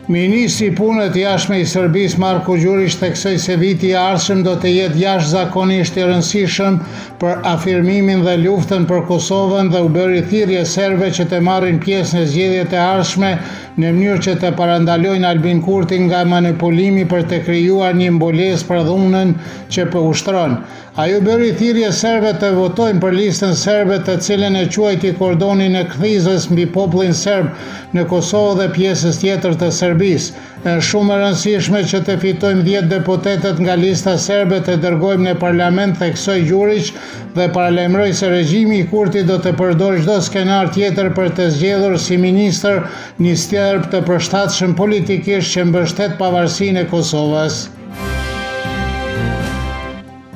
Ministri i Punëve të Jashtme i Serbisë, Marko Gjuriq theksoi se viti i ardhshëm do të jetë jashtëzakonisht i rëndësishëm për afirmimin dhe luftën për Kosovën dhe u bëri thirrje serbëve që të marrin pjesë në zgjedhjet e ardhshme në mënyrë që të parandalojnë Albin Kurtin nga manipulimi për të krijuar një mbulesë për dhunën që po ushtron. Ai u bëri thirrje serbëve të votojnë për Listën Serbe të cilën e quajti kordonin e kthizës mbi popullin serb në Kosovë dhe pjesës tjetër të Serbisë. Është shumë e rëndësishme që të fitojmë dhjetë deputetët nga Lista Serbe të dërgojmë në parlament, theksoi Gjuriq dhe paralajmëroi se regjimi i Kurtit do të përdorë çdo skenar tjetër për të zgjedhur si ministër një serb të përshtatshëm politikisht që mbështet pavarësinë e Kosovës.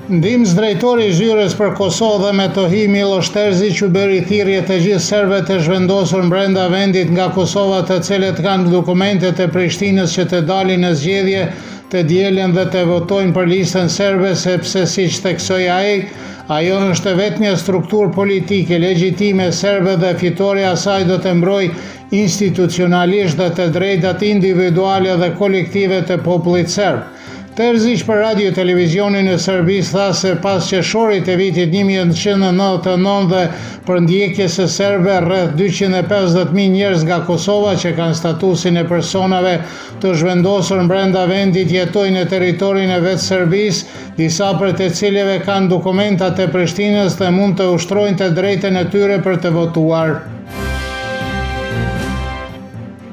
Ndihmësdrejtori i Zyrës për Kosovë dhe Metohi Millosh Terziq u bëri thirrje të gjithë serbëve të zhvendosur brenda vendit nga Kosova të cilët kanë dokumentet e Prishtinës që të dalin në zgjedhje të dielën dhe të votojnë për Listën Serbe sepse siç theksoi ai, ajo është e vetmja strukturë politike legjitime serbe dhe fitorja e saj do të mbrojë institucionalisht dhe të drejtat individuale dhe kolektive të popullit serb. Terziq për Radio Televizionin e Serbisë tha se pas qershorit të vitit 1999 dhe përndjekjes së serbëve rreth 250.000 njerëz nga Kosova që kanë statusin e personave të zhvendosur brenda vendit jetojnë në territorin e vetë Serbisë, disa prej të cilëve kanë dokumentat e Prishtinës dhe mund të ushtrojnë të drejtën e tyre për të votuar.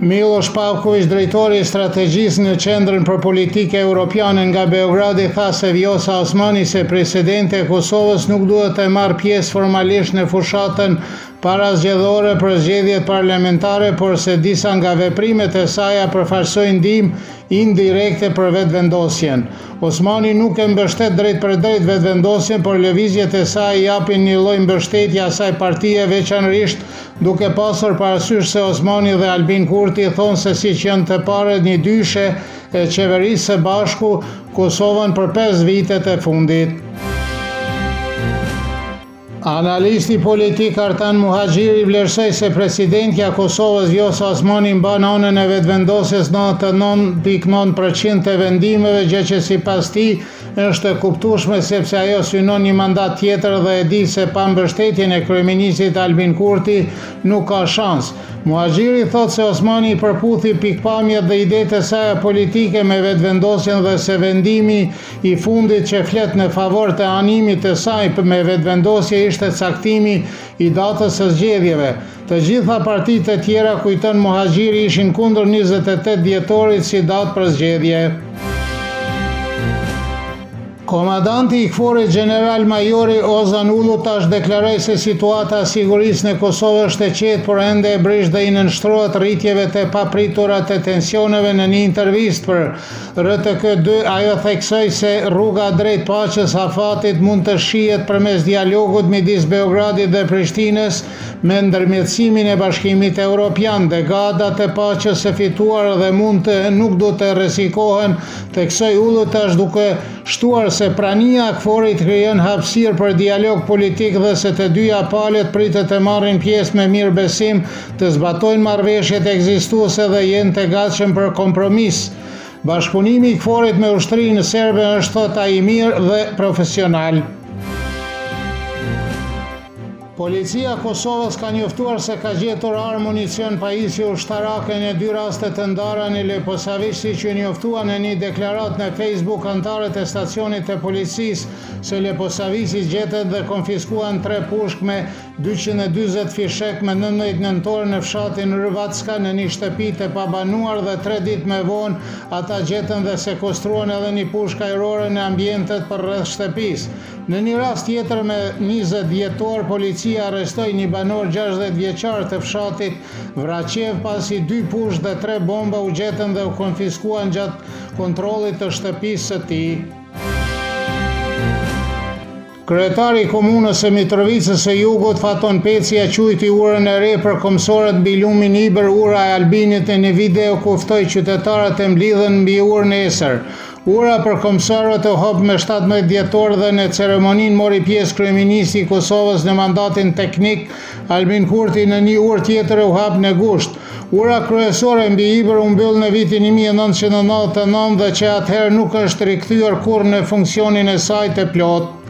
Millosh Pavkoviq, drejtori i strategjisë në Qendrën për Politike Europiane nga Beogradi, tha se Vjosa Osmani si presidente e Kosovës nuk duhet të marrë pjesë formalisht në fushatën parazgjedhore për zgjedhjet parlamentare, por se disa nga veprimet e saja përfaqësojnë ndihmë indirekte për Vetëvendosjen. Osmani nuk e mbështet drejtpërdrejt Vetëvendosjen, por lëvizjet e saj i japin një lloj mbështetje asaj partie, veçanërisht duke pasur parasysh se Osmani dhe Albin Kurti thonë se siç janë të parët një dyshe e qeverisë së bashku Kosovën për 5 vitet e fundit. Analisti politik Artan Muhaxhiri vlerësoi se presidentja e Kosovës Vjosa Osmani mban anën e Vetëvendosjes 99.9 për qind të vendimeve, gjë që sipas tij është e kuptueshme sepse ajo synon një mandat tjetër dhe e di se pa mbështetjen e kryeministrit Albin Kurti nuk ka shans. Muhaxhiri thotë se Osmani i përputhi pikëpamjet dhe idetë e saja politike me Vetëvendosjen dhe se vendimi I fundit që flet në favor të animit të saj me Vetëvendosje ishte caktimi i datës së zgjedhjeve. Të gjitha partitë e tjera, kujton Muhaxhiri, ishin kundër 28 dhjetorit si datë për zgjedhje. Komandanti i KFOR-it gjeneral majori Ozan Ulutash deklaroi se situata e sigurisë në Kosovë është e qetë por ende e brishtë dhe i nënshtrohet rritjeve të papritura të tensioneve në një intervistë për RTK 2, ajo theksoi se rruga drejt paqes afatit mund të shihet përmes dialogut midis Beogradit dhe Prishtinës me ndërmjetësimin e Bashkimit Europian. Dekadat e paqes së fituar dhe mund të nuk duhet të rrezikohen, theksoi Ulutash duke shtuar se prania e KFOR-it krijon hapësirë për dialog politik dhe se të dyja palët pritet të marrin pjesë me mirëbesim të zbatojnë marrëveshjet ekzistuese dhe jenë të gatshëm për kompromis. Bashkëpunimi i KFOR-it me ushtrinë serbe është thotë ai i mirë dhe profesional. Policia e Kosovës ka njoftuar se ka gjetur armë, municion, pajisje ushtarake në dy raste të ndara në Leposaviq, siç u njoftua në një deklaratë në Facebook anëtarët e stacionit të policisë së Leposaviqit gjetën dhe konfiskuan tre pushkë me 240 fishekë më 19 nëntor në fshatin Rëvacka në një shtëpi të pabanuar dhe tre ditë më vonë ata gjetën dhe sekuestruan edhe një pushkë ajrore në ambientet përreth shtëpisë. Në një rast tjetër më 20 dhjetor policia arrestoi një banor 60 vjeçar të fshatit Vraqevë pasi dy pushkë dhe tre bomba u gjetën dhe u konfiskuan gjatë kontrollit të shtëpisë së tij. Kryetari i Komunës së Mitrovicës së Jugut, Faton Peci e quajti urën e re për këmbësorët mbi lumin Ibër Ura e Albinit në një video ku ftoi qytetarët të mblidhen mbi urë nesër. Ura për këmbësorët u hap me 17 dhjetor dhe në ceremoninë mori pjesë kryeministri i Kosovës në mandatin teknik, Albin Kurti në një urë tjetër u hap në gusht. Ura kryesore mbi Ibër u mbyll në vitin 1999 dhe që atëherë nuk është rikthyer kurrë në funksionin e saj të plotë.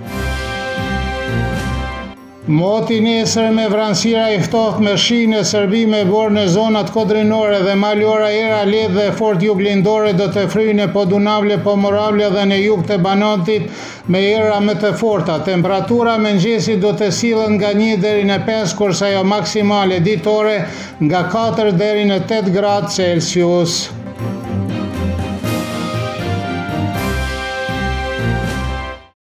Moti nesër me vranësira i ftohtë me shi në Serbi me borë në zonat kodrinore dhe malore era lehtë dhe e fortë juglindore do të fryjë në Podunavlje, Pomoravlje dhe në jug të Banatit me era më të forta. Temperatura mëngjesit do të sillet nga 1 deri në 5, kurse ajo maksimale ditore nga 4 deri në 8 gradë Celsius.